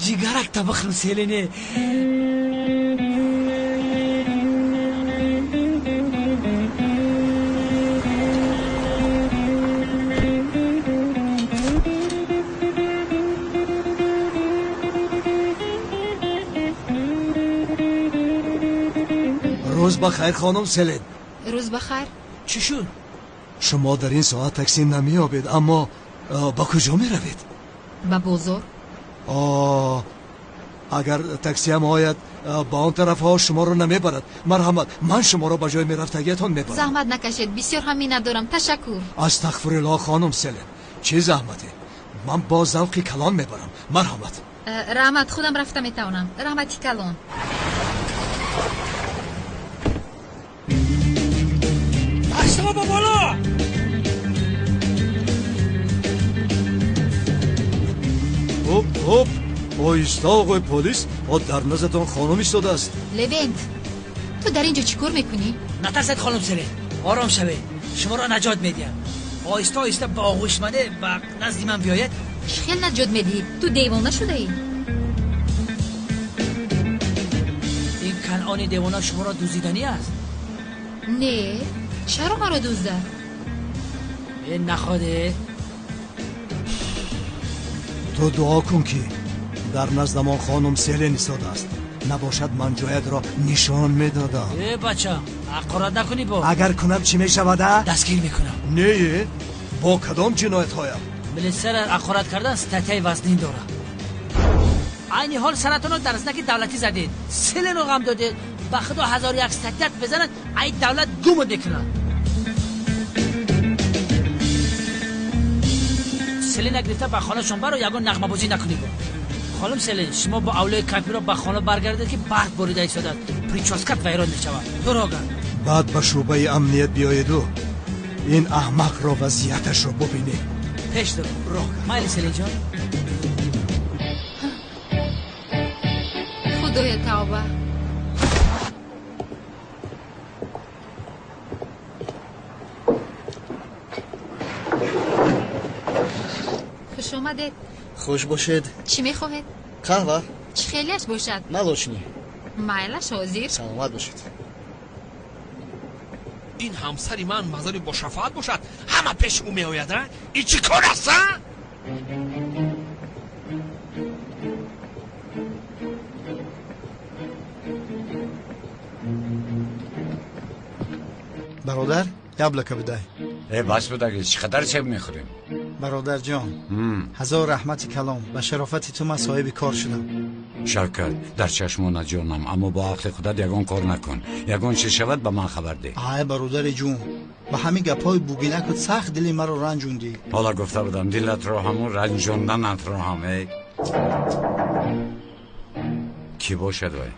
Ҷигарак табахрам, Селине. Рӯз ба хайр, хонум Селин. Рӯз ба хайр. Чӣ шуд? Шумо дар ин соат такси намеёбед, аммо ба куҷо меравед? Ба бозор. Агар таксиам ояд, ба он тарафҳо шуморо намебарад. Марҳамат, ман шуморо ба ҷои мерафтагиятон мебарам. Заҳмат накашед, бисёр ҳам миннатдорам. Ташаккур. Астағфируллоҳ, хонум Селин, чӣ заҳмате? Ман бо завқи калон мебарам. Марҳамат. Раҳмат, худам рафта метавонам. Раҳмати калон. Дастро ба боло! Ҳоп, ҳоп, оҳиста, оғои полис, дар наздатон хонум истодааст. Левент, ту дар ин ҷо чӣ кор мекунӣ? Натарсед, хонум Селин, ором шавед, шуморо наҷот медиҳам. Оҳиста оҳиста ба оғӯш мане, ба назди ман биёед. Чӣ хел наҷот медиҳӣ? Ту девона шудаӣ? Ин Канъони девона шуморо дуздиданӣ аст? Не, чаро маро дуздад? Э, находе. Ту дуо кун, ки дар наздамон хонум Селин истодааст. Набошад, ман ҷоятро нишон медодам. Э, бача, ҳақорат накунӣ бо. Агар кунам, чӣ мешавад, а? Дастгир мекунам. Не, бо кадом ҷиноятҳоям? Милитсияро ҳақорат кардан статьяи вазнин дорад. Айни ҳол саратонро дар знаки давлатӣ задед, Селино ғам додед. Ба худо, ҳазору як статьят безанад, ай давлат гумот мекунад. Селина гирифта ба хонашон баро, ягон нағмабозӣ накунӣ бо. Хонум Селин, шумо бо авлои кампиро ба хона баргардед, ки барф борида истодааст, прическат вайрон мешавад. Ту роган. Баъд ба шӯъбаи амният биёеду ин аҳмақро вазъияташро бубинед. Пеш дор. Майли, Селинҷон. Худоя, тавба. Хуш омадед. Хуш бошед. Чӣ мехоҳед? Қаҳва. Чӣ хелиаш бошад? Молочный. Майлаш, ҳозир. Саломат бошед. Ин ҳамсари ман мазари бошафоат бошад, ҳама пеши ӯ меояд, а? Ин чӣ кор аст, а? Бародар, яблоко бидай. Э, бас будаги, чӣ қадар себ мехӯрем? Бародарҷон, ҳазор раҳмати калом, ба шарофати ту ман соҳиби кор шудам. Шавкат, дар чашмона ҷонам, аммо бо ақли худат ягон кор накун. Ягон чиз шавад, ба ман хабар деҳ. Ай, бародари ҷун, ба ҳамин гапҳои бугинакут сахт дили маро ранҷондӣ. Ҳола гуфта будам, дилатро ҳаму ранҷонданатро ҳам. Эй, кӣ бошад вай?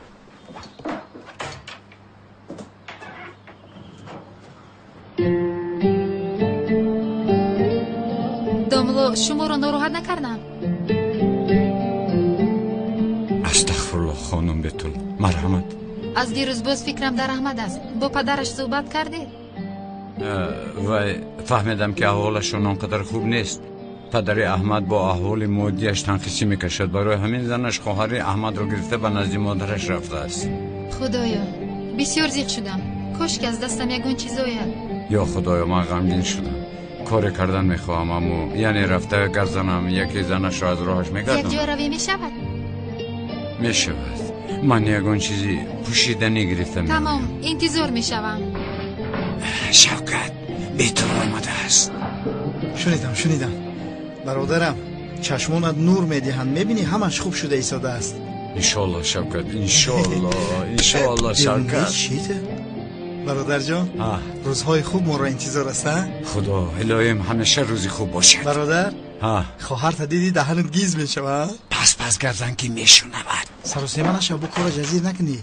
Домло, шуморо нороҳат накардам? Астағфируллоҳ, хонум Бетул, марҳамат. Аз дирӯз боз фикрам дар Аҳмад аст. Бо падараш суҳбат кардед? Вай, фаҳмидам, ки аҳволашон он қадар хуб нест. Падари Аҳмад бо аҳволи моддиаш танқисӣ мекашад. Барои ҳамин занаш хоҳари Аҳмадро гирифта ба назди модараш рафтааст. Худоё, бисёр зиқ шудам. Кош ки аз дастам ягон чиз ояд. Ё худоё, ман ғамгин шудам. Коре кардан мехоҳам, аммо яъне рафта гап занам, яке занашро аз роҳаш мегардонам. Якҷоя равем, мешавад? Мешавад. Ман ягон чизи пӯшиданӣ гирифта меоям. Тамом, интизор мешавам. Шавкат, Бетул омадааст. Шунидам, шунидам. Бародарам, чашмонат нур медиҳанд, мебинӣ, ҳамаш хуб шуда истодааст. Иншоалло, Шавкат, иншоалло, иншоалло, Шавкат. Чита, бародарҷон, рӯзҳои хуб моро интизор аст, а? Худо, илоҳим, ҳамеша рӯзи хуб бошад. Бародар, хоҳарта дидӣ, даҳанат гиз мешава. Пас пас гардан, ки мешунавад. Саросема нашав, бу кора ҷазир накунӣ.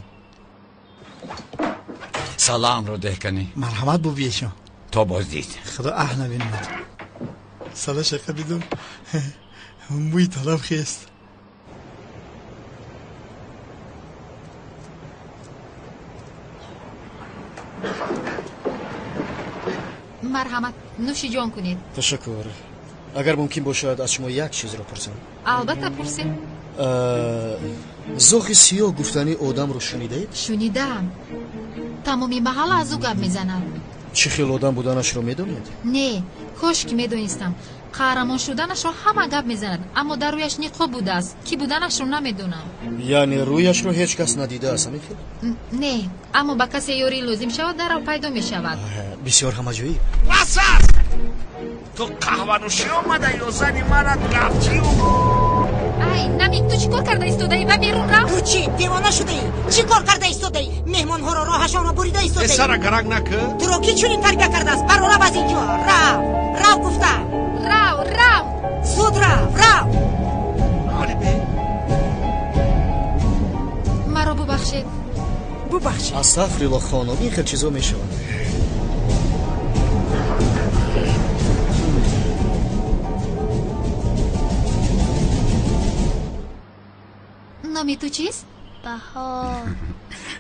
Саламро деҳ канӣ. Марҳамат, бубиешон. То боздид. Худо аҳ набинад. Сала шақа бидум, мӯи талаб хест. Марҳамат, нӯши ҷон кунед. Ташаккур. Агар мумкин бошад, аз шумо як чизро пурсам. Албатта, пурсед. Зоғи сиёҳ гуфтани одамро шунидаед? Шунидаам. Тамоми маҳалла аз ӯ гап мезанад. Чӣ хел одам буданашро медонед? Не, кош ки медонистам. Қаҳрамон шуданашро ҳама гап мезанад, аммо дар рӯяш ниқоб будааст. Кӣ буданашро намедонам. Яъне рӯяшро ҳеҷ кас надидааст, ҳамин хел? Не, аммо ба касе ёрӣ лозим шавад, даррав пайдо мешавад. Бисёр ҳамаҷоиб. Бас аст! Ту қаҳванӯшӣ омада ё зани мара гапчию? Ай, намик, ту чӣ кор карда истодаӣ? Ба берун рав. Ту чӣ, девона шудаӣ? Чӣ кор карда истодаӣ? Меҳмонҳоро роҳашонро бурида истодаӣ. Сара гарак накӣ. Туро кӣ чунин тарбия кардааст? Баро рав аз инҷо. Рав, рав гуфтам. Рав, рав. Зуд рав, рав. Маро бубахшед. Бубахшед. Астағфируллоҳ хонум, ин хел чизо мешавад. Номи ту чист? Баҳор.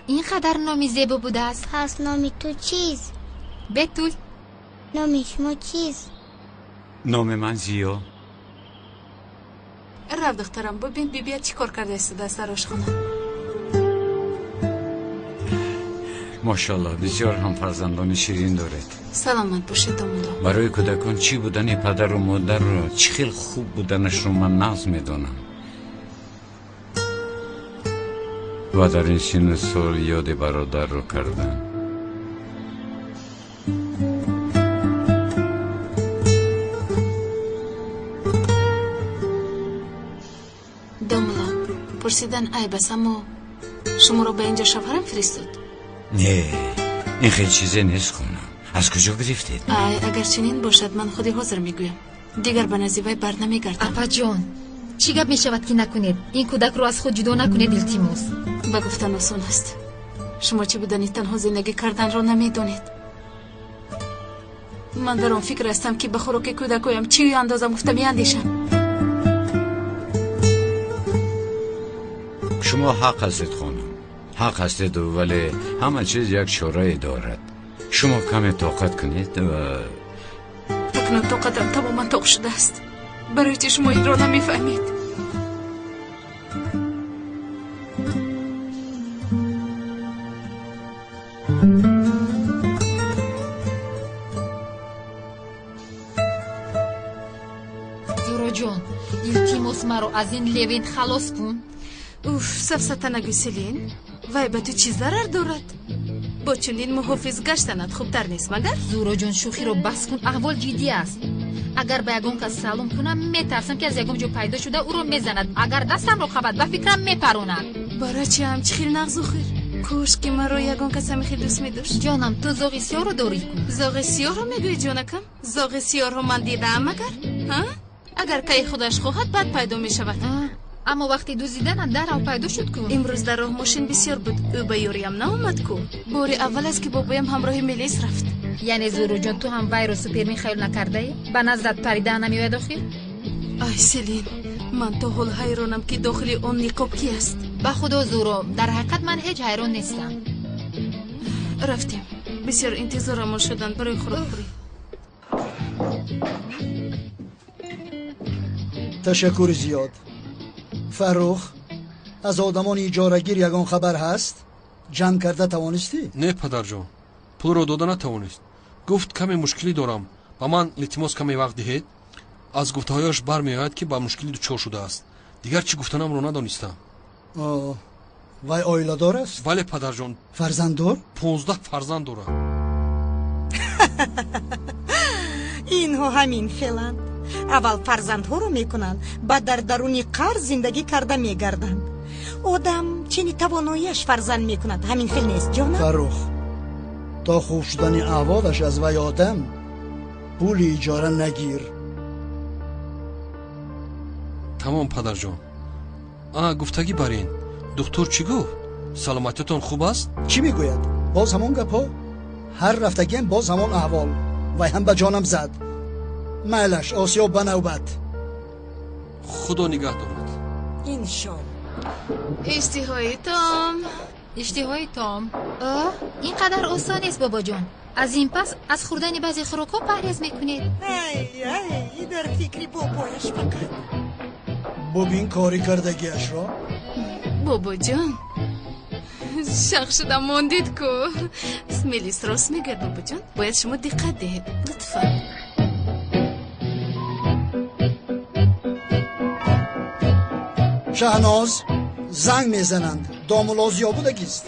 Ин қадар номи зебо будааст. Пас номи ту чист? Бетул. Номи шумо чист? Номи ман Зиё. Рав, духтарам, бибин бибия чӣ кор карда истодааст дар ошхона. Мошаллоҳ, бисёр ҳам фарзандони ширин доред. Саломат бошед, домулло. Барои кӯдакон чӣ будани падару модарро, чӣ хел хуб буданашро ман нағз медонам. Ва дар ин синну сол ёди бародарро кардам. Домулло, пурсидан айб аст, аммо шуморо ба инҷо шавҳарам фиристод? Не, ин хел чизе нест, хонам. Аз куҷо гирифтед? Ай, агар чунин бошад, ман худи ҳозир мегӯям. Дигар ба назди вай бар намегардам. Апаҷон, чӣ гап мешавад ки накунед? Ин кӯдакро аз худ ҷудо накунед, илтимос. Ба гуфтан осон аст. Шумо чӣ будани танҳо зиндагӣ карданро намедонед. Ман дар он фикр ҳастам, ки ба хӯроки кӯдакоям чӣ андозам гуфта меандешам. Шумо ҳақ ҳастед, хонум, ҳақ ҳастед, вале ҳама чиз як чорае дорад. Шумо каме тоқат кунед ва акнун тоқатам тамоман тоқ шудааст. Барои чӣ шумо инро намефаҳмед? Зуроҷон, илтимос, маро аз ин Левент халос кун. Уф, сафсата нагӯ, Селин. Вай ба ту чӣ зарар дорад? Бо чунин муҳофиз гаштанат хубтар нест, магар? Зуроҷон, шӯхиро бас кун, аҳвол ҷиддӣ аст. Агар ба ягон кас салом кунам, метарсам, ки аз ягон ҷо пайдо шуда ӯро мезанад. Агар дастамро қабад, ба фикрам мепаронад. Барачаам, чӣ хел нағзу хир. Кош ки маро ягон кас ҳамин хел дӯст медошт. Ҷонам, ту зоғи сиёҳро дорӣ ку? Зоғи сиёҳро мегӯӣ, ҷонакам? Зоғи сиёҳро ман дидаам, магар? Ҳа? Агар кай худаш хоҳад, баъд пайдо мешавад. Аммо вақти дуздиданам даррав пайдо шуд ку. Имрӯз дар роҳ мошин бисёр буд, ӯ ба ёриям наомад ку. Бори аввал аст, ки бобоям ҳамроҳи милис рафт. Яъне, Зуроҷон, ту ҳам вайро супермен хаёл накардаӣ? Ба наздат парида намеояд охир? Ай, Селин, ман то ҳол ҳайронам, ки дохили он ниқоб ки аст. Ба худо, Зуро, дар ҳақиқат ман ҳеҷ ҳайрон нестам. Рафтем. Бисёр интизорамон шуданд барои хӯрокхӯрӣ. Ташаккури зиёд. Фаррух, аз одамони иҷорагир ягон хабар ҳаст? Ҷамъ карда тавонистӣ? Не, падарҷон, пулро дода натавонист. Гуфт, каме мушкилӣ дорам, ба ман илтимос каме вақт диҳед. Аз гуфтаҳояш бармеояд, ки ба мушкилӣ дучор шудааст. Дигар чӣ гуфтанамро надонистам. Вай оиладор аст? Бале, падарҷон. Фарзанддор? 15 фарзанд дорад. Инҳо ҳамин хеланд. Аввал фарзандҳоро мекунанд, баъд дар даруни қарз зиндагӣ карда мегарданд. Одам чини тавоноияш фарзанд мекунад, ҳамин хел нест, ҷонам? Фаррух, то хуб шудани аҳволаш аз вай одам пули иҷора нагир. Тамом, падарҷон. А, гуфтагӣ бар ин, духтур чӣ гуфт? Саломатиятон хуб аст? Чӣ мегӯяд? Боз ҳамон гапҳо? Ҳар рафтагиам боз ҳамон аҳвол. Вай ҳам ба ҷонам зад. Майлаш, осиё ба навбат. Худо нигаҳ дорад. Иншоалло. Иштиҳои том. Иштиҳои том. Ин қадар осон нест, бобоҷон. Аз ин пас аз хӯрдани баъзе хӯрокҳо парҳез мекунед. Ай ай, дар фикри бобояш фақат. Бубин кори кардагиашро. Бобоҷон, шақ шуда мондед ку. Мелис рост мегӯяд, бобоҷон, бояд шумо диққат диҳед, лутфан. Шаҳноз, занг мезананд. Домулло Зиё будагист.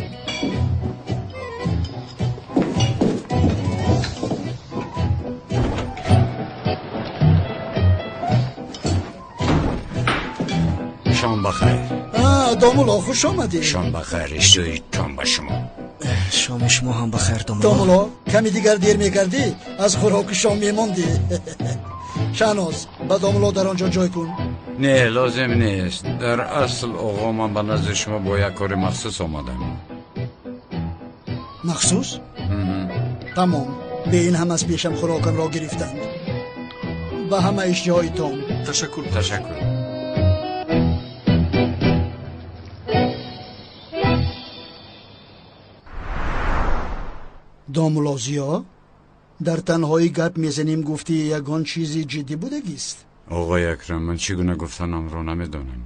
Шом бахайр. Домулло, хуш омадед. Шом бахайр, иштиҳоитон ба шумо. Шоми шумо ҳам бахайр, домулло. Домулло, ками дигар дер мекардӣ, аз хӯроки шом мемондӣ. Шаҳноз, ба домулло дар он ҷо ҷой кун. Не, лозим нест. Дар асл, оғо, ман ба назди шумо бо як кори махсус омадам. Махсус? Тамом. Бе ин ҳам аз пешам хӯрокамро гирифтанд. Ба ҳама иштиҳоитон. Ташаккур. Ташаккур. Домулло Зиё, дар танҳоӣ гап мезанем, гуфтӣ, ягон чизи ҷиддӣ будагист? Оғои Акрам, ман чӣ гуна гуфтанамро намедонам.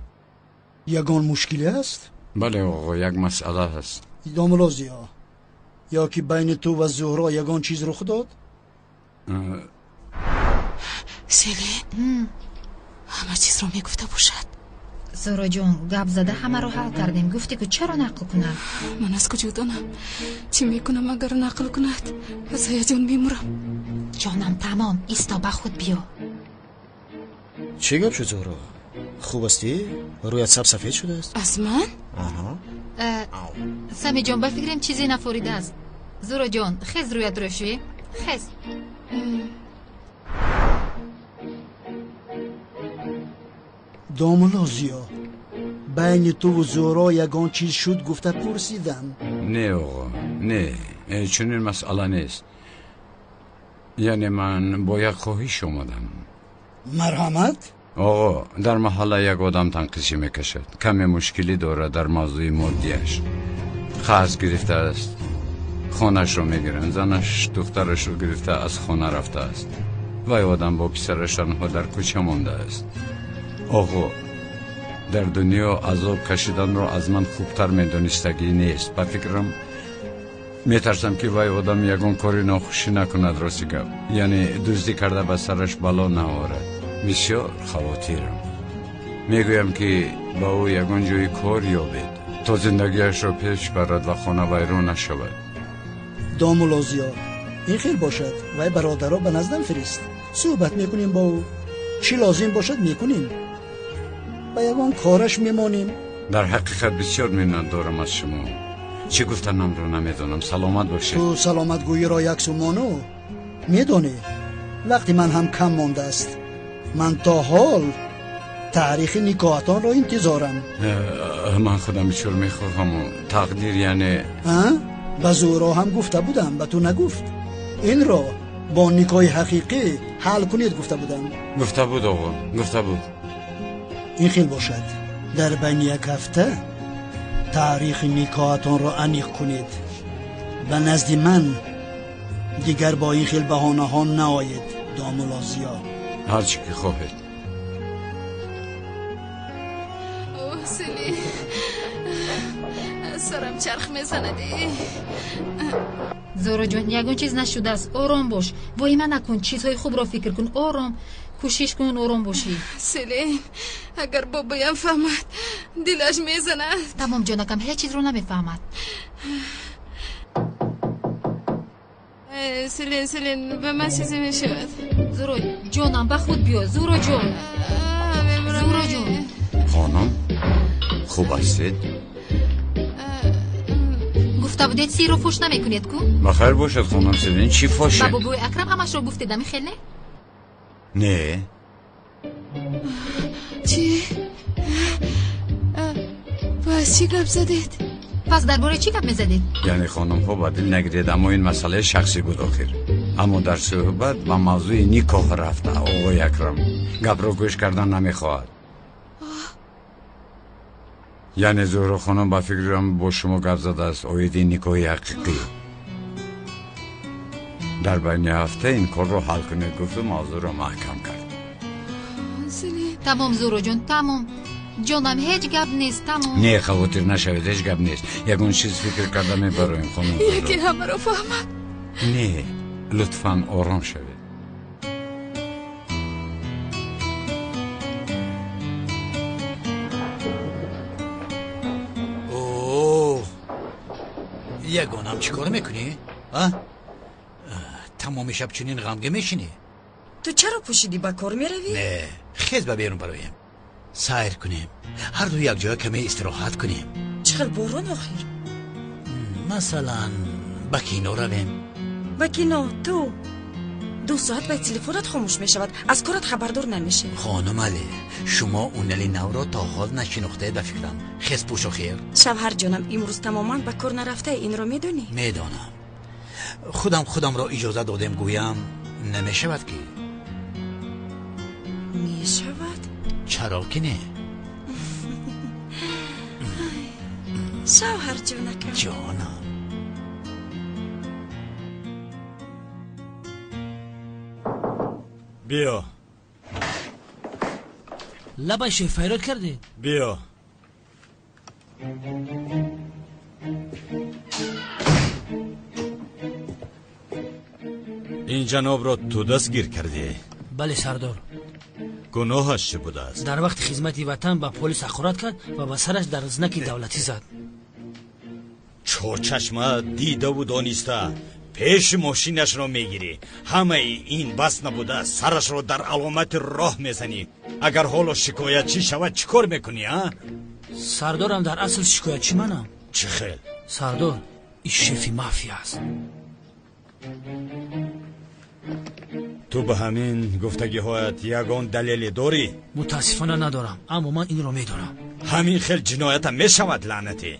Ягон мушкиле аст? Бале, оғо, як масъала ҳаст. Домулло Зиё, ё ки байни ту ва Зуҳро ягон чиз рух дод? Селин, ҳама чизро мегуфта бошад. Зуҳроҷон, гап зада ҳамаро ҳал кардем. Гуфтӣ ку, чаро нақл кунад? Ман аз куҷо донам? Чӣ мекунам, агар нақл кунад? Аз ҳаяҷон мемурам. Ҷонам, тамом, исто, ба худ биё. Чӣ гап шуд, Зуҳро? Хуб ҳастӣ? Рӯят саб сафед шудааст. Аз ман? Аҳа. Самиҷон, ба фикрам чизе нафоридааст. Зуҳроҷон, хез, рӯятро шӯӣ, хез. Домулло Зиё, байни туву Зуҳро ягон чиз шуд, гуфта пурсидам. Не, оғо, не, чунин масъала нест. Яъне ман бо як хоҳиш омадам. Марҳамат. Оғо, дар маҳалла як одам танқисӣ мекашад. Каме мушкилӣ дорад дар мавзӯи моддиаш. Қарз гирифтааст, хонаашро мегиранд, занаш духтарашро гирифта аз хона рафтааст. Вай одам бо писараш танҳо дар кӯча мондааст. Оғо, дар дунё азоб кашиданро аз ман хубтар медонистагӣ нест. Ба фикрам, метарсам, ки вай одам ягон кори нохушӣ накунад, рости гап, яъне дуздӣ карда ба сараш бало наорад. Бисёр хавотирам. Мегӯям, ки ба ӯ ягон ҷои кор ёбед, то зиндагиашро пеш барад ва хона вайрон нашавад. Домулло Зиё, ин хел бошад, вай бародаро ба наздам фирист, суҳбат мекунем бо ӯ. Чӣ лозим бошад, мекунем, ба ягон кораш мемонем. Дар ҳақиқат бисёр миннатдорам аз шумо. Чӣ гуфтанамро намедонам. Саломат бошед. Ту саломатгӯиро як сумону медонӣ, вақти ман ҳам кам мондааст. Ман то ҳол таърихи никоҳатонро интизорам. Ман худам бисёр мехоҳаму тақдир, яъне. Ба Зуҳро ҳам гуфта будам, ба ту нагуфт? Инро бо никоҳи ҳақиқӣ ҳал кунед, гуфта будам. Гуфта буд, оғо, гуфта буд. Ин хел бошад, дар байни як ҳафта таърихи никоҳатонро аниқ кунед. Ба назди ман дигар бо ин хел баҳонаҳо наоед, домулло Зиё. Ҳар чӣ ки хоҳед. Сели, сарам чарх мезанад. Зуҳроҷон, ягон чиз нашудааст, ором бош, воҳима накун, чизҳои хубро фикр кун, ором, кӯшиш кун ором бошӣ. Селин, агар бобоям фаҳмад, дилаш мезанад. Тамом, ҷонакам, ҳеҷ чизро намефаҳмад. Селин, Селин, ба ман чизе мешавад. Зуҳро ҷонам, ба худ биё, Зуҳро ҷон, Зуҳро ҷон. Хонум, хуб ҳастед? Гуфта будед, сирро фош намекунед ку? Ба хайр бошад, хонум Селин, чӣ фоше? Ба бобои Акрам ҳамашро гуфтед, ами хел не? Не. Чӣ? Пас чӣ гап задед? Пас дар бораи чӣ гап мезадед? Яъне, хонумҳо, ба дил нагиред, аммо ин масъалаи шахсӣ буд охир. Аммо дар суҳбат ба мавзӯи никоҳ рафта, оғои Акрам гапро гӯш кардан намехоҳад. Яъне Зуҳро хонум ба фикрам бо шумо гап задааст оиди никоҳи ҳақиқӣ. Дар байни ҳафта ин корро ҳал кунед, гуфту мавзӯъро маҳкам кард. Тамом, Зуҳроҷон, тамом. Ҷонам, ҳеҷ гап нест, тамом. Не, хавотир нашавед, ҳеҷ гап нест. Ягон чиз фикр карда мебароем, хонум Зуҳро. Яке ҳамаро фаҳмад. Не, лутфан ором шавед. Ягонам чӣ кор мекунӣ? Тамоми шаб чунин ғамгин мешинӣ? Ту чаро пӯшидӣ, ба кор меравӣ? Не, хез ба берун бароем, сайр кунем, ҳарду якҷоя каме истироҳат кунем. Чӣ хел борон охир? Масалан, ба кино равем. Ба кино? Ту 2 соат баъд телефонат хомӯш мешавад, аз корат хабардор намешавӣ. Хонум Али, шумо унали навро то ҳол нашинохтаед ба фикрам. Хез пӯш охир. Шавҳарҷонам, имрӯз тамоман ба кор нарафтаи, инро медонӣ? Медонам. Худам худамро иҷоза додем, гӯям намешавад ки. Мешавад. Чаро ки не? Шавҳарҷонакам. Ҷонам. Биё. Лабай шеф, файрод кардед? Биё. Ин ҷанобро ту дастгир кардӣ? Бале, сардор. Гуноҳаш чӣ будааст? Дар вақти хизмати ватан ба полис ҳақорат кард ва ба сараш дар знаки давлатӣ зад. Чорчашма дидаву дониста пеши мошинашро мегирӣ. Ҳамаи ин бас набуда, сарашро дар аломати роҳ мезанӣ. Агар ҳоло шикоятчӣ шавад, чӣ кор мекунӣ, а? Сардорам, дар асл шикоятчӣ манам. Чӣ хел? Сардор, ин шефи мафия аст. Ту ба ҳамин гуфтагиҳоят ягон далеле дорӣ? Мутаассифона надорам, аммо ман инро медонам. Ҳамин хел ҷиноята мешавад, лаънатӣ.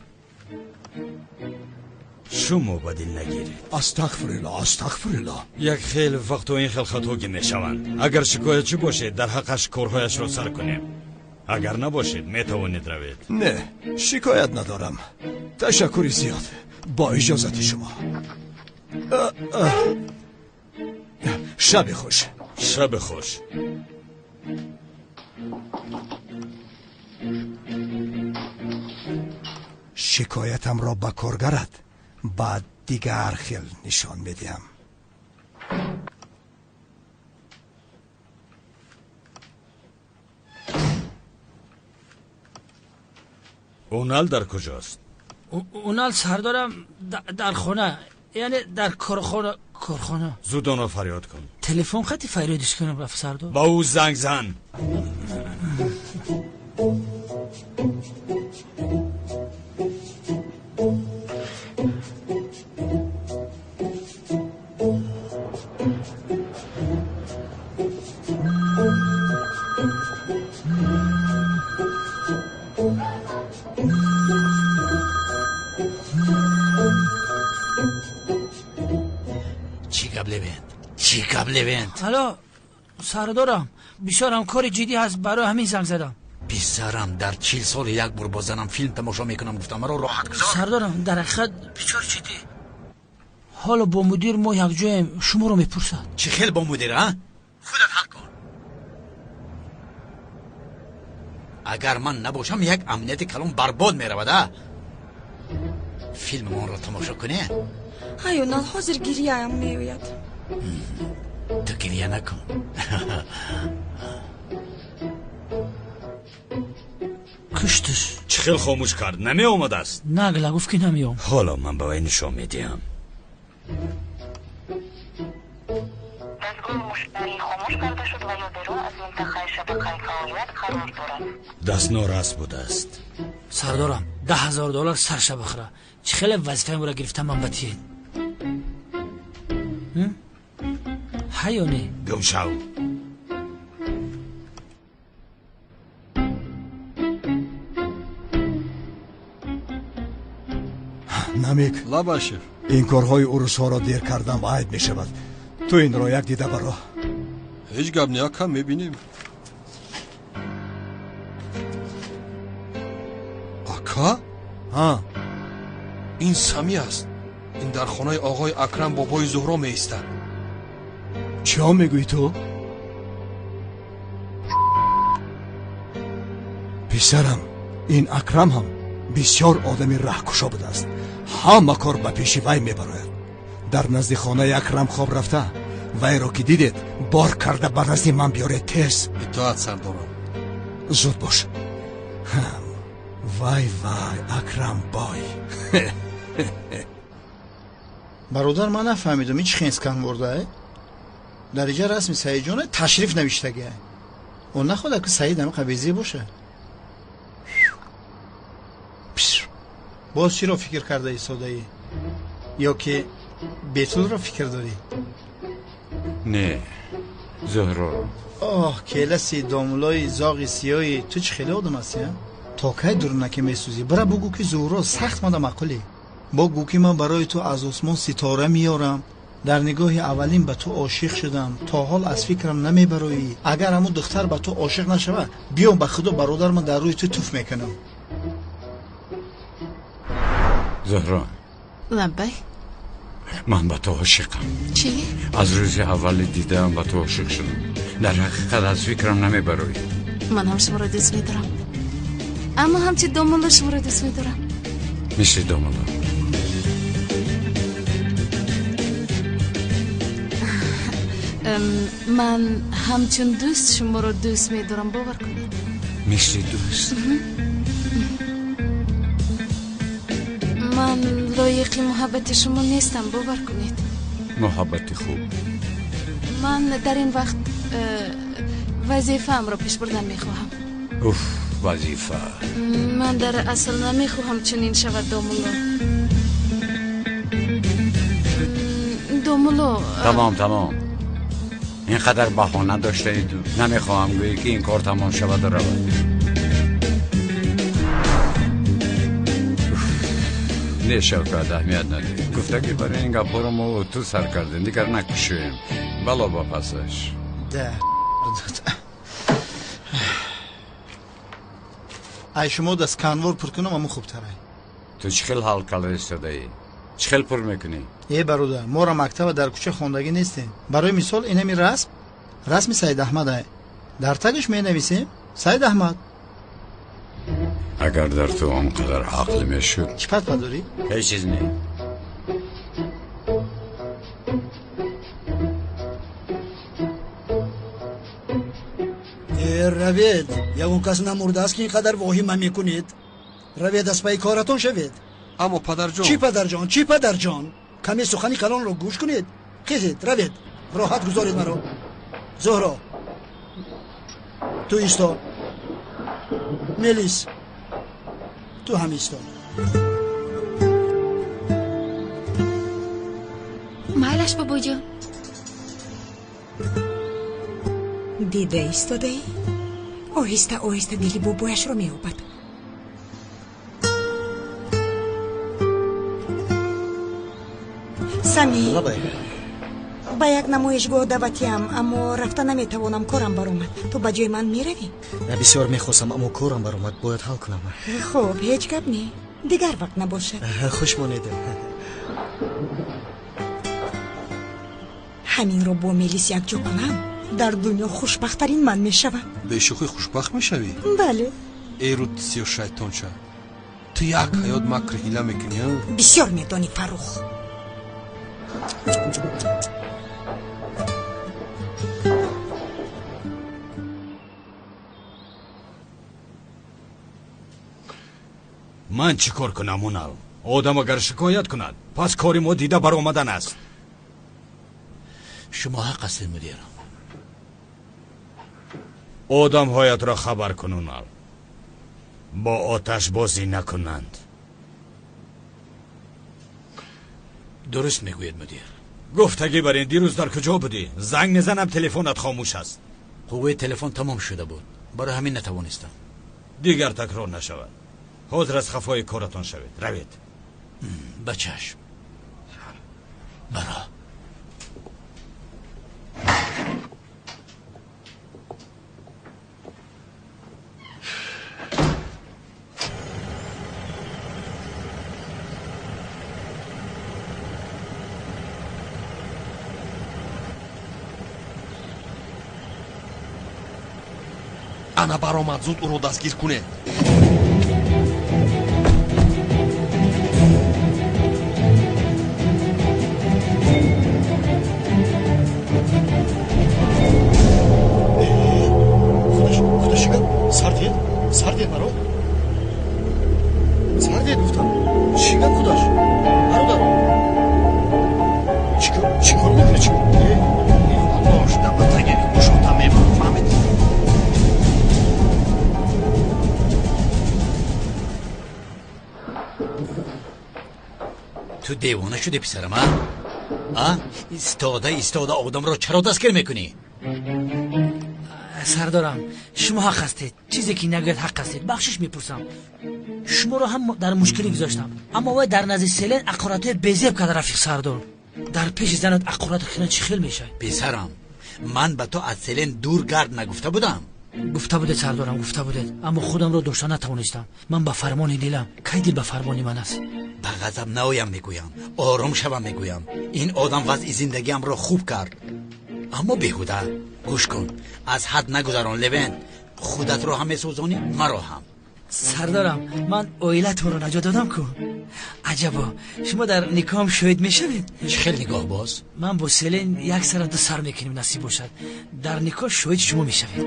Шумо ба дил нагиред. Астағфирулло, астағфирулло. Як хел вақтҳо ин хел хатогӣ мешаванд. Агар шикоятчӣ бошед, дар ҳаққаш корҳояшро сар кунем. Агар набошед, метавонед равед. Не, шикоят надорам. Ташаккури зиёд. Бо иҷозати шумо. Шаби хуш. Шаби хуш. Шикоятамро ба коргарат ба дигар хел нишон медиҳам. Унал дар куҷост? Унал сардорам дар хона, яъне дар корхона. Корхона. Зуд онро фарёд кун. Телефон хати фарёдиш кунам, рафт сардор. Ба ӯ занг зан. Алло, сардорам, бисёрам кори ҷиддӣ ҳаст, барои ҳамин занг задам. Писарам, дар 40 сол як бор бо занам филм тамошо мекунам, гуфтам маро роҳат гузор. Сардорам, дар ҳақиқат бисёр ҷиддӣ. Ҳоло бо мудир мо якҷоем, шуморо мепурсад. Чӣ хел бо мудир, а? Худат ҳал кун. Агар ман набошам, як амнияти калон барбод меравад, а? Филмонро тамошо кунем. Ай, Унал, ҳозир гирияам меояд. Ту гирия накун. Куштиш. Чӣ хел хомӯш кард? Намеомадааст? Нагла, гуфт ки намеом. Ҳоло ман ба вай нишон медиҳам. Даст норас будааст. Сардорам, $10,000 сарша бихӯра. Чӣ хеле вазифаамро гирифтам ман ба тиед. Ҳа ё не? Гум шав. Намик. Лаба, шеф. Ин корҳои урусҳоро дер кардам айб мешавад. Ту инро як дида баро. Ҳеҷ гап не, ака, мебинем. Ака? Ҳа. Ин Сами аст. Ин дар хонаи оғои Акрам бобои Зуҳро меистад. Чӣ мегӯӣ ту? Писарам, ин Акрам ҳам бисёр одами раҳкушо будааст. Ҳама кор ба пеши вай мебарояд. Дар назди хонаи Акрам хоб рафта, вайро ки дидед, бор карда ба назди ман биёред тез. Итоат, сардорам. Зуд бош. Вай вай, Акрам бой. Бародар, ман нафаҳмидам ин чӣ хенскан бурдае? Дар инҷа расми Саидҷона ташриф навиштагия. Он нахоҳад ки Саид ҳамин қабезӣ бошад. Боз чиро фикр карда истодаӣ? Ё ки Бетулро фикр дорӣ? Не, Зуҳроро. Оҳ, келаси домулои зоғи сиёҳи ту чӣ хеле одам ҳастӣ, а? То кай дурунаке месӯзӣ? Бира бугӯ ки Зуҳро сахт мада маъқулӣ. Бо гӯ ки ман барои ту аз осмон ситора меёрам. Дар нигоҳи аввалин ба ту ошиқ шудам. То ҳол аз фикрам намебароӣ. Агар ҳамун духтар ба ту ошиқ нашавад, биё ба худо бародар, ман дар рӯи ту туф мекунам. Зуҳро. Лаббай. Ман ба ту ошиқам. Чӣ? Аз рӯзи аввали дидаам ба ту ошиқ шудам. Дар ҳақиқат аз фикрам намебароӣ. Ман ҳам шуморо дӯст медорам. Аммо ҳамчи домулло шуморо дӯст медорам. Мисли домулло. Ман ҳамчун дӯст шуморо дӯст медорам, бовар кунед. Мисли дӯст? Ман лоиқи муҳаббати шумо нестам, бовар кунед. Муҳаббати хуб. Ман дар ин вақт вазифаамро пеш бурдан мехоҳам. Уф, вазифа. Ман дар асл намехоҳам чунин шавад, домулло. Домулло. Тамом, тамом. Ин қадар баҳона доштаед, намехоҳам гӯӣ ки ин кор тамом шаваду равад. Не, Шавкат, аҳамият надиҳ. Гуфта ки барои ин гапҳоро мо ту сар кардем, дигар накушоем. Бало ба пасаш. Да. Ай шумо да сканвор пур кунам, аму хубтарай. Ту чӣ хел ҳал карда истодаӣ? Чӣ хел пур мекунӣ? Э бародар, моро мактаба дар кӯча хондагӣ нестем. Барои мисол инами расм, расми Саид Аҳмад ай. Дар тагиш менависем Саид Аҳмад. Агар дар ту он қадар ақл мешуд. Чӣ патпа дорӣ? Ҳеҷ чиз не. Э равед, ягон кас намурдааст ки ин қадар воҳима мекунед. Равед, аз пайи коратон шавед. Аммо падарҷон. Чӣ падарҷон, чӣ падарҷон? Каме сухани калонро гӯш кунед. Хезед, равед, роҳат гузоред маро. Зуҳро, ту исто. Мелис, ту ҳам исто. Майлаш, бобоҷон. Дида истодаӣ? Оҳиста оҳиста дили бобояшро меёбад. Сами, ба як намоишгоҳ даъватиам, аммо рафта наметавонам, корам баромад. Ту ба ҷои ман меравӣ? Бисёр мехостам, аммо корам баромад, бояд ҳал кунам. Хуб, ҳеҷ гап не, дигар вақт набошад. Хуш монед. Ҳаминро бо Мелис якҷо кунам, дар дунё хушбахттарин ман мешавам. Бешӯхӣ хушбахт мешавӣ? Бале. Эй рут сиё шайтонча, ту як ҳаёт макр ҳила мекунӣ, а? Бисёр медонӣ, Фаррух. Ман чӣ кор кунам, Унал? Одам агар шикоят кунад, пас кори мо дида баромадан аст. Шумо ҳақ ҳастед, мудир. Одамҳоятро хабар кун, Унал. Бо оташ бозӣ накунанд. Дуруст мегӯед, мудир. Гуфтагӣ бар ин дирӯз дар куҷо будӣ? Занг мезанам, телефонат хомӯш аст. Қувваи телефон тамом шуда буд, барои ҳамин натавонистам. Дигар такрор нашавад. Ҳозир аз хафои коратон шавед. Равед. Ба чашм. Баро. Ана баромад, зуд ӯро дастгир кунед. Сардед маро? Сардед гуфтам. Чӣ гап худаш? Бародар. Чӣ кор мекунӣ? Чӣ? Аллоҳ шуда ба таги гӯшота мемон, фаҳмидӣ? Ту девона шудӣ писарам, а? А? Истода истода одамро чаро дастгир мекунӣ? Сардорам, шумо ҳақ ҳастед. Чизе ки нагӯяд ҳақ ҳастед. Бахшиш мепурсам. Шуморо ҳам дар мушкилӣ гузоштам. Аммо вай дар назди Селен ақоратҳои безеб карда, рафиқ сардор. Дар пеши занат ақорат хина чӣ хел мешавад? Писарам, ман ба ту аз Селен дур гард нагуфта будам. Гуфта будед сардорам, гуфта будед. Аммо худамро дошта натавонистам. Ман ба фармони дилам. Кай дил ба фармони ман аст? Ба ғазаб наоям мегӯям, ором шавам мегӯям. Ин одам вазъи зиндагиамро хуб кард. Аммо беҳуда. Гӯш кун, аз ҳад нагузарон Левент. Худатро ҳам месӯзонӣ, маро ҳам. Сардорам, ман оилатонро наҷот додам ку. Аҷабо, шумо дар никоҳам шоҳид мешавед? Чӣ хел нигоҳ боз? Ман бо Селен як сара ду сар мекунем, насиб бошад. Дар никоҳ шоҳид шумо мешавед.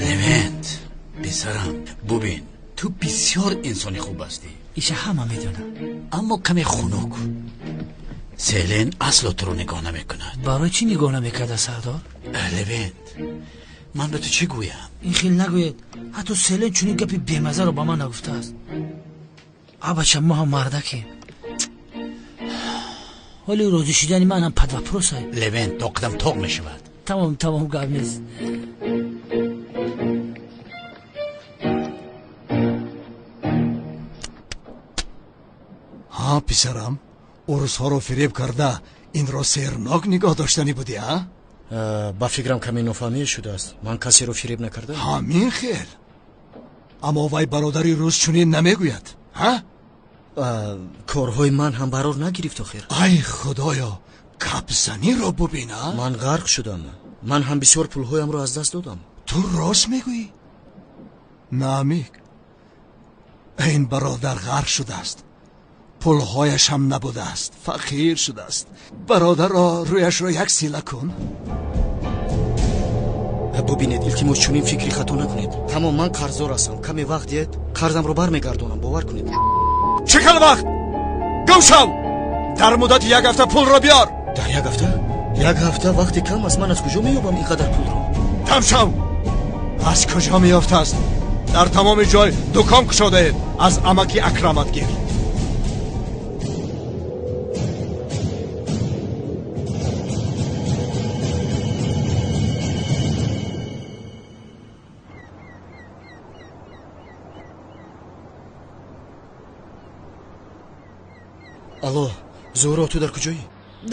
Левент, писарам, бубин, ту бисёр инсони хуб ҳастӣ. Иша ҳама медонам. Аммо каме хунук. Селен асло туро нигоҳ намекунад. Барои чӣ нигоҳ намекарда, сардор? Левент, ман ба ту чӣ гӯям? Ин хел нагӯед. Ҳатто Селен чунин гапи бемазаро ба ман нагуфтааст. Абача, мо ҳам мардакем. Ҳоли розӣ шудани ман ҳам под вопросай. Левент, тоқидам тоқ мешавад. Тамом, тамом, гап нест. Ҳа, писарам, урусҳоро фиреб карда инро сернок нигоҳ доштанӣ будӣ, а? Ба фикрам каме нофаҳмие шудааст. Ман касеро фиреб накардам. Ҳамин хел. Аммо вай бародари рус чунин намегӯяд, ҳа? Корҳои ман ҳам барор нагирифт охир. Ай худоё, капзаниро бубин, а? Ман ғарқ шудам. Ман ҳам бисёр пулҳоямро аз даст додам. Ту рост мегӯӣ? Намик, ин бародар ғарқ шудааст. Пулҳояш ҳам набудааст, фақир шудааст. Бародарро рӯяшро як сила кун. Бубинед, илтимос, чунин фикри хато накунед. Тамом, ман қарздор ҳастам. Каме вақт диҳед, қарзамро бармегардонам, бовар кунед. Чӣ хел вақт? Гум шав! Дар муддати як ҳафта пулро биёр. Дар як ҳафта? Як ҳафта вақти кам аст. Ман аз куҷо меёбам ин қадар пулро? Там шав! Аз куҷо меёфтааст? Дар тамоми ҷой дукон кушодаед. Аз амаки Акрамат гир. Алло, Зуҳро, ту дар куҷоӣ?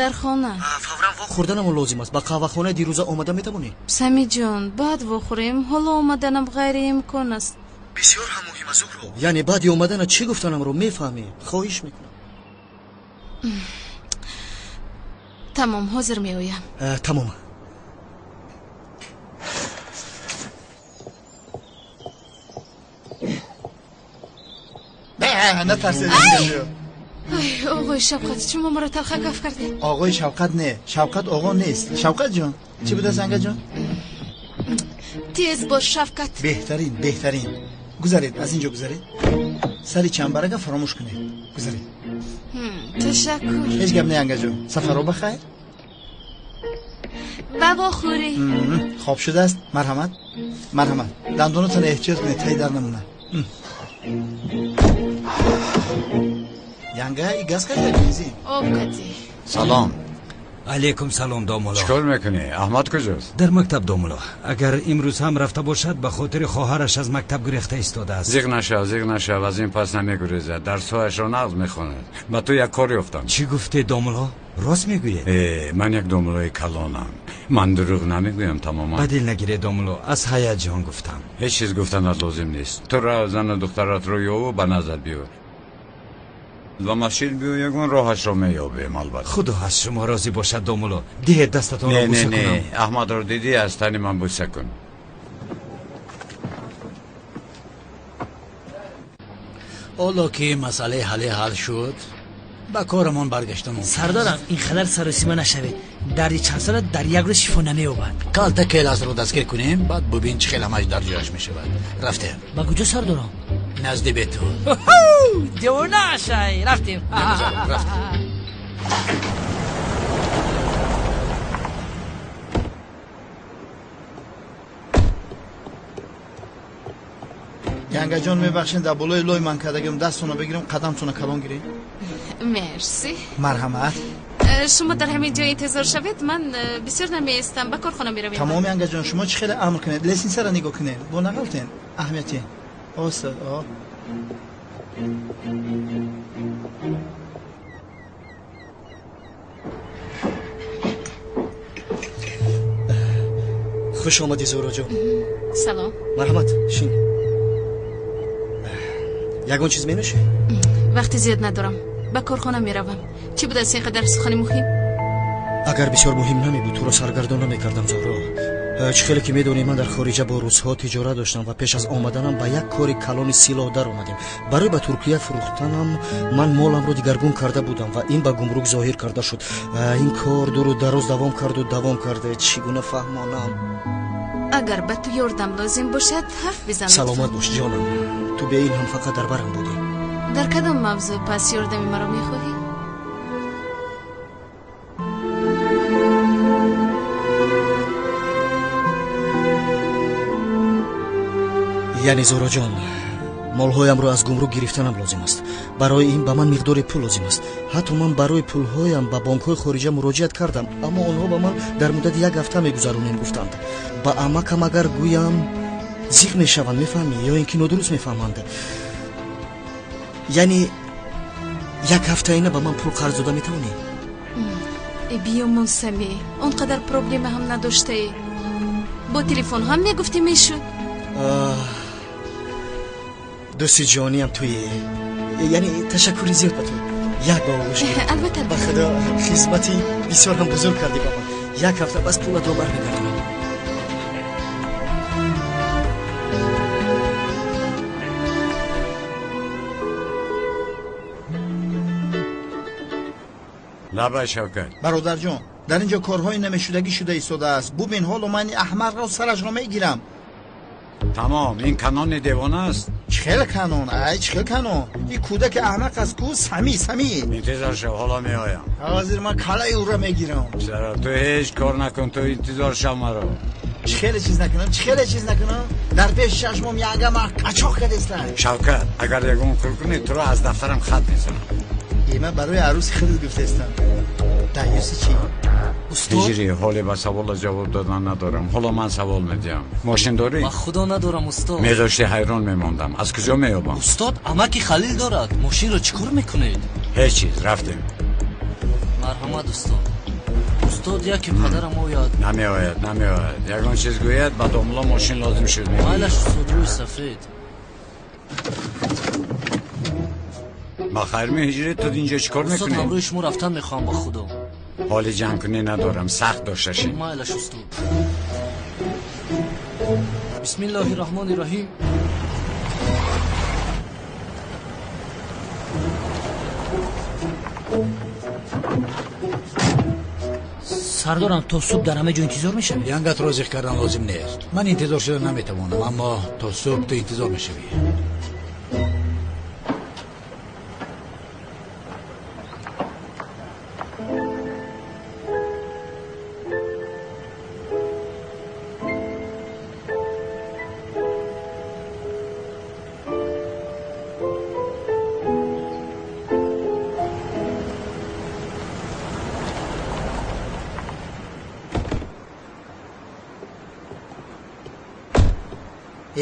Дар хона. Фавран вохӯрданамон лозим аст. Ба қаҳвахонаи дирӯза омада метавонӣ? Самиҷон, баъд вохӯрем. Ҳоло омаданам ғайриимкон аст. Бисёр ҳам муҳим аст, Зуҳро. Яъне баъди омадана чӣ гуфтанамро мефаҳмӣ? Хоҳиш мекунам. Тамом, ҳозир меоям. Тамом. Натарсед. Ай, оғои Шавқат, шумо маро талха каф кардед. Оғои Шавқат не, Шавқат оғо нест. Шавқат ҷон, чӣ будааст анга ҷон? Тез бош, Шавкат. Беҳтарин, беҳтарин. Гузаред, аз инҷо гузаред. Сари чамбарага фаромӯш кунед. Гузаред. Ташаккур. Ҳеҷ гап не, анга ҷон. Сафаро ба хайр. Ба вохӯрӣ. Хоб шудааст. Марҳамат, марҳамат. Дандонатонро эҳтиёт кунед, таи дар намонад. Янга, и газ кати бензин? Об кати. Салом. Алейкум салом, домулло. Чикор мекунӣ? Аҳмад куҷост? Дар мактаб, домулло. Агар имрӯз ҳам рафта бошад, ба хотири хоҳараш аз мактаб гурехта истодааст. Зиғ нашав, зиғ нашав, аз ин пас намегурезад. Дарсҳояшро нағз мехонад. Ба ту як кор ёфтам. Чӣ гуфте, домулло? Рост мегӯед? Ман як домуллои калонам. Ман дурӯғ намегӯям тамоман. Ба дил нагире, домулло, аз ҳаяҷон гуфтам. Ҳеҷ чиз гуфтанат лозим нест. Ту рав зану духтаратро ёву ба назар биёр. Ба масҷид биё, ягон роҳашро меёбем албатта. Худо аз шумо розӣ бошад домулло. Диҳед дастатонро бӯса кунам. Не, Аҳмадро дидӣ, аз тани ман бӯса кун. Ҳоло ки масъалаи ҳале ҳал шуд, ба корамон баргаштан мумкин. Сардорам, ин қадар саросима нашавед. Дарди чандсола дар як рӯз шифо намеёбад. Калта келасро дастгир кунем, баъд бубин чӣ хел ҳамаш дар ҷояш мешавад. Рафтем. Ба куҷо сардорам? Назди бету. Девона шай, рафтем. Рафтем. Янгаҷон, мебахшед, дар болои лой ман кардагим, дастонро бигирем, қадамтонро калон гирем. Мерси. Марҳамат. Шумо дар ҳамин ҷо интизор шавед, ман бисёр намеистам, ба корхона меравем. Тамом янгаҷон, шумо чӣ хеле амр кунед, лестницаро нигоҳ кунед, бо нағалтен, аҳамияте. Оста, о. Хуш омадӣ, Зуҳроҷон. Салом. Марҳамат, шин. Ягон чиз менӯшӣ? Вақти зиёд надорам, ба корхона меравам. Чӣ будааст ин қадар сухани муҳим? Агар бисёр муҳим намебуд, туро саргардон намекардам, Зуҳро. Чӣ хеле ки медонӣ, ман дар хориҷа бо русҳо тиҷорат доштам ва пеш аз омаданам ба як кори калони силоҳ даромадем. Барои ба Туркия фурӯхтанам ман моламро дигаргун карда будам ва ин ба гумрук зоҳир карда шуд. Ин кор дуру дароз давом карду давом карда. Чӣ гуна фаҳмонам? Агар ба ту ёрдам лозим бошад, ҳарф бизан. Саломат бош, ҷонам. Ту бе ин ҳам фақат дар барам будӣ. Дар кадом мавзӯъ пас ёрдами маро мехоҳӣ? Яъне Зуҳроҷон, молҳоямро аз гумрук гирифтанам лозим аст. Барои ин ба ман миқдори пул лозим аст. Ҳатто ман барои пулҳоям ба бонкҳои хориҷа муроҷиат кардам, аммо онҳо ба ман дар муддати як ҳафта мегузаронем гуфтанд. Ба амакам агар гӯям зиқ мешаванд, мефаҳмӣ, ё ин ки нодуруст мефаҳманд. Яъне як ҳафтаина ба ман пул қарз дода метавонӣ? Биё, Мунсами, он қадар проблема ҳам надоштаӣ. Бо телефон ҳам мегуфтӣ мешуд. Дӯсти ҷониам туе. Яъне ташаккури зиёд ба ту. Як ба оғӯш гирам. Албатта. Ба худо хизмати бисёр ҳам бузург кардӣ ба ман. Як ҳафта бас пулатро бармегардонам. Лабай Шавкат. Бародарҷон, дар ин ҷо корҳои намешудагӣ шуда истодааст. Бубин, ҳоло ман ин аҳмақро сарашро мегирам. Тамом, ин канони девона аст. Чӣ хел канон? Ай, чӣ хел канон? Ин кӯдаки аҳмақ аст ку, сами, сами. Интизор шав, ҳоло меоям. Ҳозир ман калаи ӯро мегирам. Чаро ту ҳеҷ кор накун, ту интизор шав маро. Чӣ хеле чиз накунам, чӣ хеле чиз накунам? Дар пеши чашмом янга ман қачоқ кардеста. Шавкат, агар ягон кор кунӣ, туро аз дафтарам хат мезанам. Ман барои арӯси худат гуфтаистам. Даюси чӣ? Ҳиҷрӣ, ҳоле ба савола ҷавоб додан надорам. Ҳоло ман савол медиҳам. Мошин дорӣ? Ба худо надорам, устод. Медоштӣ ҳайрон мемондам. Аз куҷо меёбам? Устод, амаки Халил дорад. Мошинро чӣ кор мекунед? Ҳеҷ чиз, рафтем. Марҳамат, устод. Устод, яке падарам ояд. Намеояд, намеояд. Ягон чиз гӯяд, ба домло мошин лозим шуд. Майлаш, устод, рӯи сафед. Ба хайр меҳиҷрӣ, ту инҷо чӣ кор мекунӣ? Устод, ҳамроҳи шумо рафтан мехоҳам, ба худо. ҳоли ҷангкунӣ надорам, сахт дошта шин. Майлаш, устод. Бисмиллоҳи раҳмони раҳим. Сардорам, то субҳ дар ҳама ҷо интизор мешавӣ? Янгатро зиқ кардан лозим нест. Ман интизор шуда наметавонам, аммо то субҳ ту интизор мешавӣ.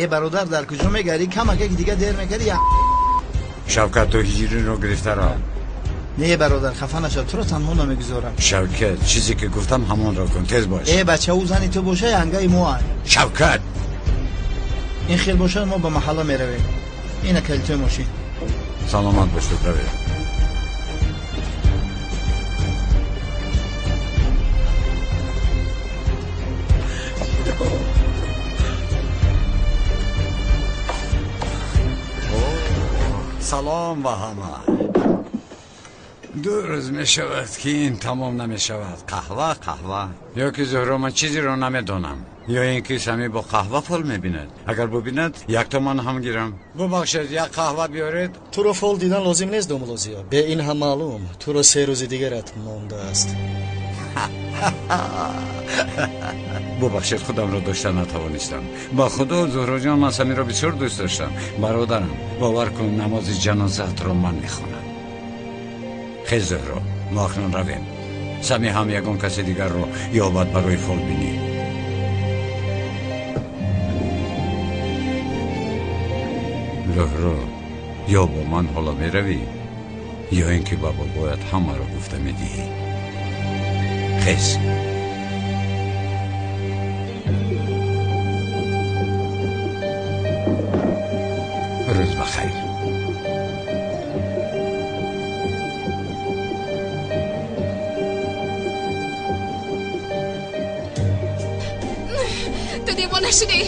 Э бародар, дар куҷо мегарӣ? Камакак дига дер мекардӣ. Шавкат, ту ҳиҷриро гирифта рав. Не бародар, хафа нашав, туро танҳо намегузорам. Шавкат, чизе ки гуфтам ҳамонро кун, тез бош. Э бача, ӯ зани ту боша, янгаи мо ай. Шавкат, ин хел бошад, мо ба маҳалла меравем. Ина калитои мошин. Саломат бош, ту равед. Салом ба ҳама. Ду рӯз мешавад, ки ин тамом намешавад. Қаҳва, қаҳва. Ё ки Зуҳро, ман чизеро намедонам, ё ин ки Сами бо қаҳва фол мебинад. Агар бубинад, як томан ҳам гирам. Бубахшед, як қаҳва биёред. Туро фол дидан лозим нест, домулозиё. Бе ин ҳам маълум, туро 3 рӯзи дигарат мондааст. Бубахшед, худамро дошта натавонистам. Ба худо, Зуҳроҷон, ман Самиро бисёр дӯст доштам. Бародарам, бовар кун, намози ҷанозаатро ман мехонам. Хез, Зуҳро, мо акнун равем. Сами ҳам ягон каси дигарро ёбад барои фолбинӣ. Зуҳро, ё бо ман ҳоло меравӣ, ё ин ки ба бобоят ҳамаро гуфта медиҳӣ. Хез. Рӯз ба хайр. Ту девона шудӣ.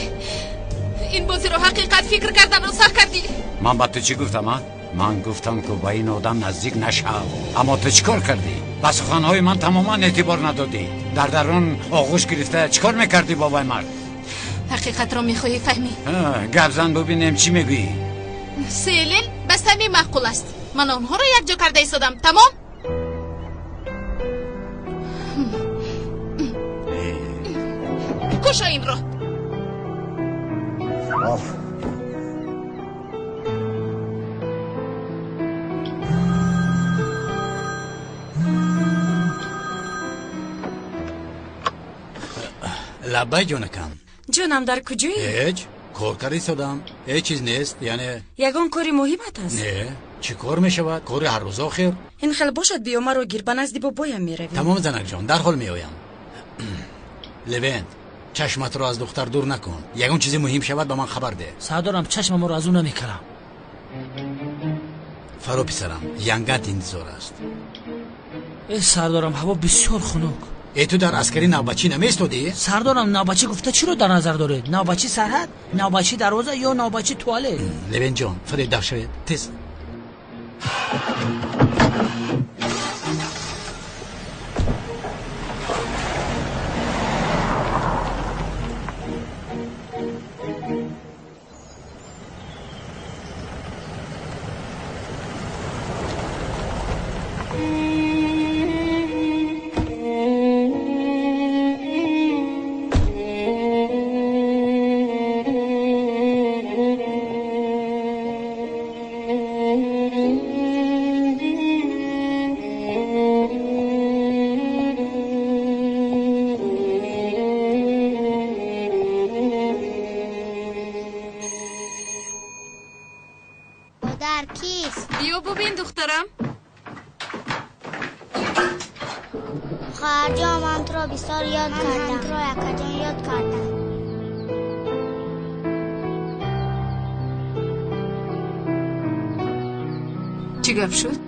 Ин бозиро ҳақиқат фикр карданро сар кардӣ. Ман ба ту чӣ гуфтам, а? Ман гуфтам, ки ба ин одам наздик нашав. Аммо ту чӣ кор кардӣ? Ба суханҳои ман тамоман эътибор надодӣ. Дар дарун оғӯш гирифта чӣ кор мекардӣ бо вай мард? Ҳақиқатро мехоҳӣ фаҳмӣ? Гап зан, бубинем чӣ мегӯӣ. Селин ба Сами маъқул аст. Ман онҳоро якҷо карда истодам. Тамом? Кушо инро. Лаббай, ҷонакам. Ҷонам, дар куҷоӣ? Ҳеҷ, кор карда истодам. Ҳеҷ чиз нест, яъне. Ягон кори муҳимат аст? Не, чӣ кор мешавад? Кори ҳаррӯза охир. Ин хел бошад, биё маро гир, ба назди бобоям меравем. Тамом, занакҷон, дарҳол меоям. Левент, чашматро аз духтар дур накун. Ягон чизи муҳим шавад, ба ман хабар деҳ. Сардорам, чашмамро аз ӯ намекунам. Фаро, писарам, янгат интизор аст. Э, сардорам, ҳаво бисёр хунук. Э, ту дар аскари навбатчӣ намеистодӣ? Сардорам, навбатчӣ гуфта чиро дар назар доред? Навбатчи сарҳад, навбатчи дарвоза ё навбатчи туалет? Левентҷон, фаред, даф шавед, тез. Биё бубин, духтарам. Хоҳарҷон, ман туро бисёр ёд кардам. Ман туро якаҷон ёд кардам. Чӣ гап шуд?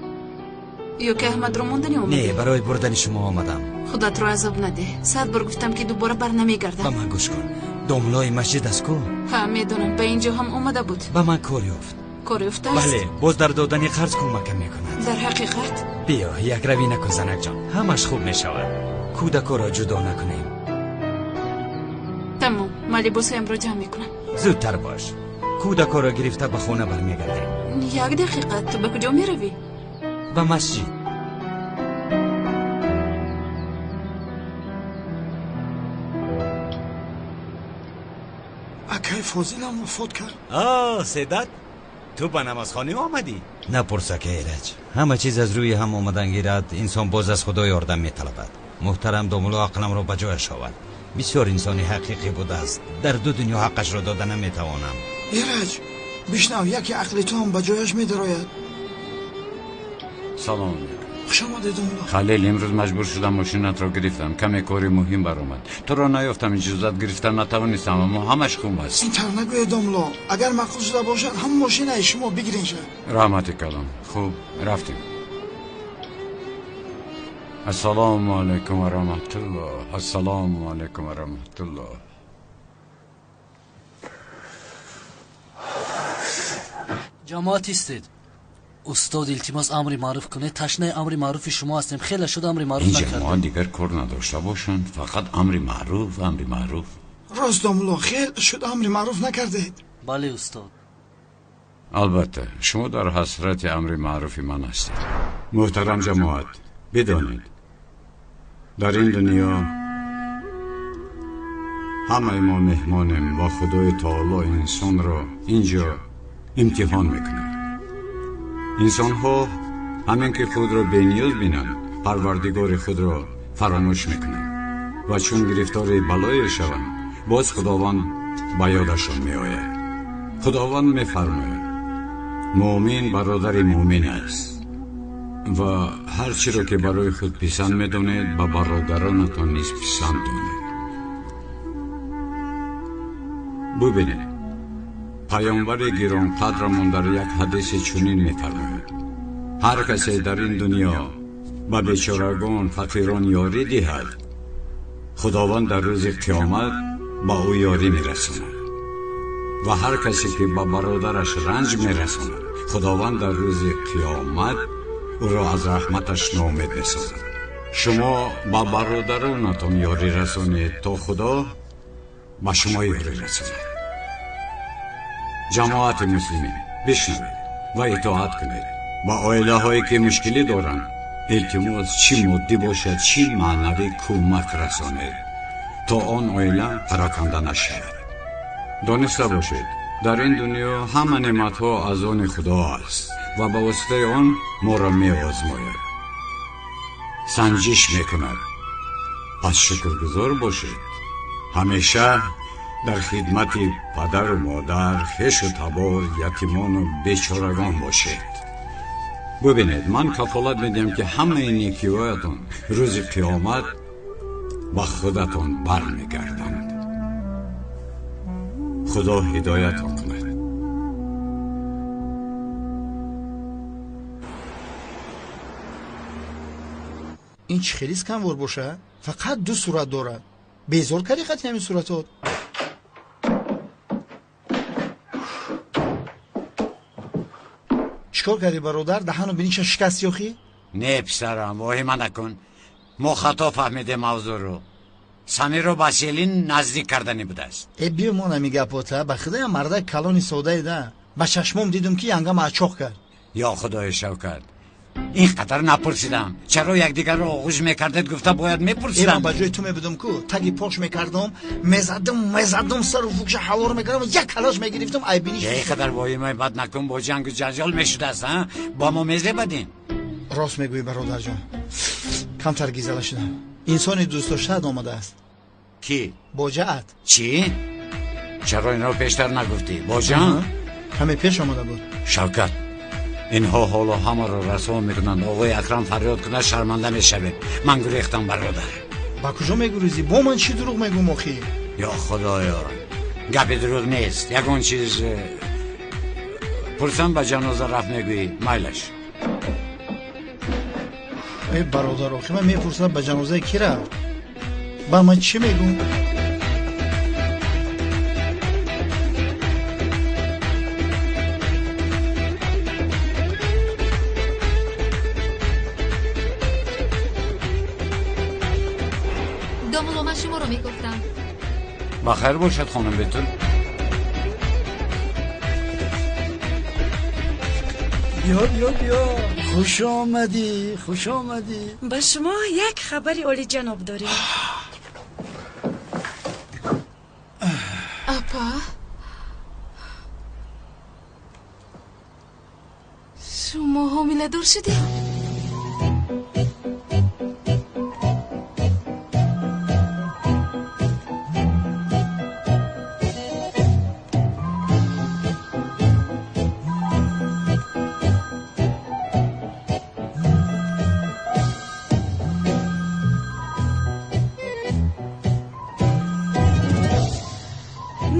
Ё ки Аҳмадро мондани омадӣ? Не, барои бурдани шумо омадам. Худатро азоб надеҳ. 100 бор гуфтам, ки дубора бар намегардам. Ба ман гӯш кун. Домлои масҷид аст ку? Ҳа, медонам, ба ин ҷо ҳам омада буд. Ба ман кор ёфт. Кор ёфтааст? Бале, боз дар додани қарз кӯмакам мекунад. Дар ҳақиқат? Биё, якравӣ накун, занакҷон. Ҳамаш хуб мешавад. Кӯдакоро ҷудо накунем. Тамом, ман либосҳоямро ҷамъ мекунам. Зудтар бош. Кӯдакоро гирифта ба хона бармегардем. Як дақиқа, ту ба куҷо меравӣ? Ба масҷид. Акай Фозилам вафот кард. О, Седат, ту ба намозхонӣ омадӣ? Напурс, ака Эраҷ. Ҳама чиз аз рӯи ҳам омадан гирад, инсон боз аз Худо ёрдам металабад. Муҳтарам домулло ақламро ба ҷояш овард. Бисёр инсони ҳақиқӣ будааст. Дар ду дунё ҳаққашро дода наметавонам. Эраҷ, бишнав, яке ақли ту ҳам ба ҷояш медарояд. Салом. Хуш омадед, домулло. Халил, имрӯз маҷбур шудам мошинатро гирифтам. Каме кори муҳим баромад. Туро наёфтам, иҷозат гирифта натавонистам, аммо ҳамаш хуб аст. Ин тавр нагӯед, домулло. Агар маъқул шуда бошад, ҳам мошинаи шумо бигирен шад. Раҳмати калон. Хуб, рафтем. Ассалому алайкум ва раҳматуллоҳ. Ассалому алайкум ва раҳматуллоҳ. Ҷамоат истед. Устод, илтимос, амри маъруф кунед. Ташнаи амри маъруфи шумо ҳастем. Хеле шуд амри маъруф ин накардем. ҷамоат дигар кор надошта бошанд, фақат амри маъруф, амри маъруф. Рост, домулло, хел шуд амри маъруф накардед. Бале, устод. Албатта, шумо дар ҳасрати амри маъруфи ман ҳастед. Муҳтарам ҷамоат, бидонед, дар ин дунё ҳамаи мо меҳмонем ва Худои Таоло инсонро инҷо имтиҳон мекунад. Инсонҳо ҳамин ки худро бениёз бинанд, Парвардигори худро фаромӯш мекунанд ва чун гирифтори балое шаванд, боз Худованд ба ёдашон меояд. Худованд мефармояд: муъмин бародари муъмин аст ва ҳар чиро ки барои худ писанд медонед, ба бародаронатон низ писанд донед. Бубинед, паёмбари гиронқадрамон дар як ҳадиси чунин мефармояд: ҳар касе дар ин дунё ба бечорагон, фақирон ёрӣ диҳад, Худованд дар рӯзи қиёмат ба ӯ ёрӣ мерасонад ва ҳар касе ки ба бародараш ранҷ мерасонад, Худованд дар рӯзи қиёмат ӯро аз раҳматаш ноумед месозад. Шумо ба бародаронатон ёрӣ расонед, то Худо ба шумо ёрӣ расонад. Ҷамоати муслимин, бишнавед ва итоат кунед. Ба оилаҳое ки мушкилӣ доранд, илтимос, чӣ моддӣ бошад, чӣ маънавӣ кӯмак расонед, то он оила пароканда нашавад. Дониста бошед, дар ин дунё ҳама неъматҳо аз они Худо аст ва ба воситаи он моро меозмояд, санҷиш мекунад. Пас шукргузор бошед, ҳамеша дар хидмати падару модар, хешу табор, ятимону бечорагон бошед. Бубинед, ман кафолат медиҳам, ки ҳамаи некиҳоятон рӯзи қиёмат ба худатон бармегарданд. Худо ҳидоятон кунад. Ин чӣ хеле сканвор боша? Фақат ду сурат дорад. Безор кардӣ қати ҳамин суратот. Чикор кардӣ, бародар? Даҳану биниша шикасти охӣ? Не, писарам, воҳима накун. Мо хато фаҳмидем мавзӯъро. Самирро ба Селин наздик карданӣ будааст. Э, бимон ҳами гапота. Ба худоям мардак калони содаеда. Ба чашмом дидум, ки янгама ачоқ кард. Ё Худои Шавкат, ин қадар напурсидам. Чаро якдигарро оғӯш мекардед, гуфта бояд мепурсидам. Э, ман ба ҷои ту мебудум ку, таги пош мекардам, мезадум, мезадум, сару фукша ҳавор мекардам, як калош мегирифтам, айбиниш. Ин қадар воҳимаи бад накун, бо ҷангу ҷанҷол мешудааст, а? Бо мо мезебадин. Рост мегӯӣ, бародарҷон. Камтар гизала шудам. Инсони дӯстдоштаат омадааст. Кӣ? Боҷаат. Чӣ? Чаро инро пештар нагуфтӣ? Боҷаам? Каме пеш омада буд. Шавкат, инҳо ҳоло ҳамаро расво мекунанд. Оғои Акрам фарёд кунад, шарманда мешавем. Ман гурехтам, бародар. Ба куҷо мегурезӣ? Бо ман чӣ дурӯғ мегӯм охӣ? Ё Худоё, гапи дурӯғ нест. Ягон чиз пурсам, ба ҷаноза рафт мегӯӣ. Майлаш. Э, бародар, охи ман мепурсам, ба ҷанозаи кӣ рафт? Ба ман чӣ мегӯм? Домулло, ман шуморо мегуфтам. Ба хайр бошад, хонум Бетул. Биё, биё, биё, хуш омадӣ, хуш омадӣ. Ба шумо як хабари олиҷаноб дорем. Апа, шумо ҳомиладор шудед?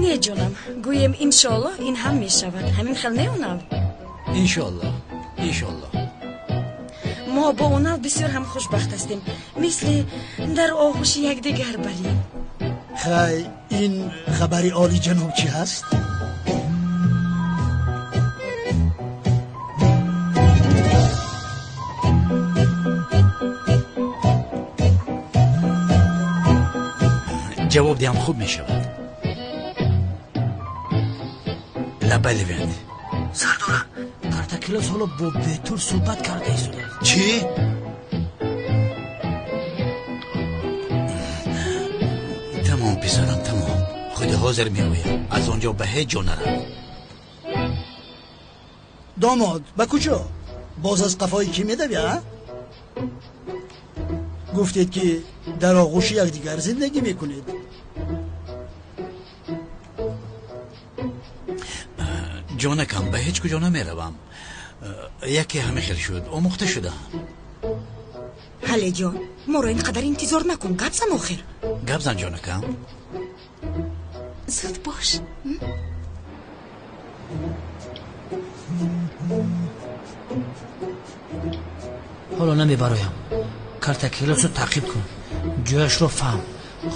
Не, ҷонам, гӯем иншоаллоҳ ин ҳам мешавад. Ҳамин хел не, Онал? Иншоаллоҳ, иншоаллоҳ. Мо бо Онал бисёр ҳам хушбахт ҳастем, мисли дар оғӯши якдигар барем. Хай, ин хабари олиҷаноб чӣ ҳаст? Ҷавоб диҳам хуб мешавад. Лабай Левент. Сардора, Картакелос ҳоло бо Бетул суҳбат карда истодааст. Чӣ? Тамом писарам, тамом. Худи ҳозир меоям. Аз он ҷо ба ҳеҷ ҷо нарав. Домод, ба куҷо? Боз аз қафои кӣ медавӣ, а? Гуфтед ки дар оғӯши якдигар зиндагӣ мекунед. Ҷонакам, ба ҳеҷ куҷо намеравам. Яке ҳамин хел шуд, омӯхта шудам. Ҳале ҷон, моро ин қадар интизор накун. Гап зан охир. Гап зан ҷонакам. Зуд бош. Ҳоло намебароям. Картакелосро таъқиб кун, ҷояшро фаҳм,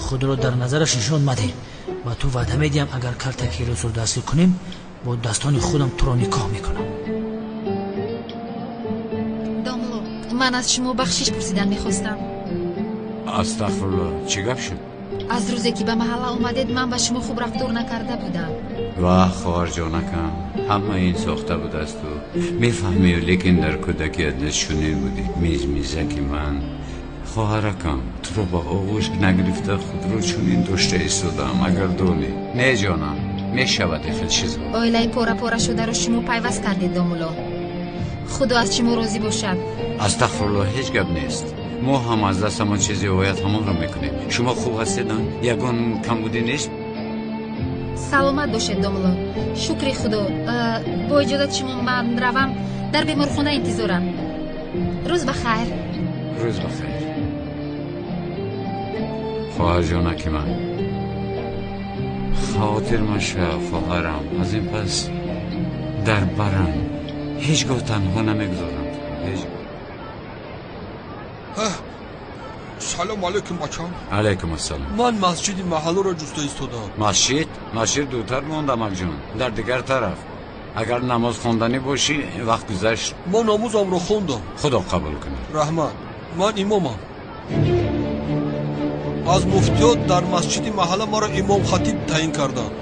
худро дар назараш нишон мадеҳ. Ба ту ваъда медиҳам, агар Картакелосро дастгир кунем, бо дастони худам туро никоҳ мекунам. Домло, ман аз шумо бахшиш пурсидан мехостам. Астағфируллоҳ, чӣ гап шуд? Аз рӯзе ки ба маҳалла омадед, ман ба шумо хуб рафтор накарда будам. Ваҳ, хоҳарҷонакам, ҳама ин сохта будасту мефаҳмию, лекин дар кӯдакият низ чунин будӣ. Мизмизаки ман, хоҳаракам, туро ба оғӯш нагирифта худро чунин дошта истодаам, агар донӣ. Не ҷонам, мешавад ин хел чизҳо. Оилаи пора-пора шударо шумо пайваст кардед, домулло. Худо аз шумо розӣ бошад. Астағфируллоҳ, ҳеҷ гап нест. Мо ҳам аз дастамон чизе ояд ҳамонро мекунем. Шумо хуб ҳастед, ягон камбудӣ нест? Саломат бошед, домулло. Шукри худо. Бо иҷозати шумо ман равам, дар беморхона интизорам. Рӯз ба хайр. Рӯз ба хайр. Хоҳарҷонаки ман, хотир машав хоҳарам, аз ин пас дар барам ҳеҷ гоҳ танҳо намегузорам. Ҳеҷ. Салом алейкум, бачам. Алейкум ассалом. Ман масҷиди маҳалларо ҷуста истодам. Масҷид? Масҷид дуртар монда, амакҷон, дар дигар тараф. Агар намоз хонданӣ бошӣ, вақт гузашт. Ман намозамро хондам. Худо қабул кунад. Раҳмат. Ман имомам. Аз муфтиёт дар масҷиди маҳалла маро имом хатиб таъин карданд.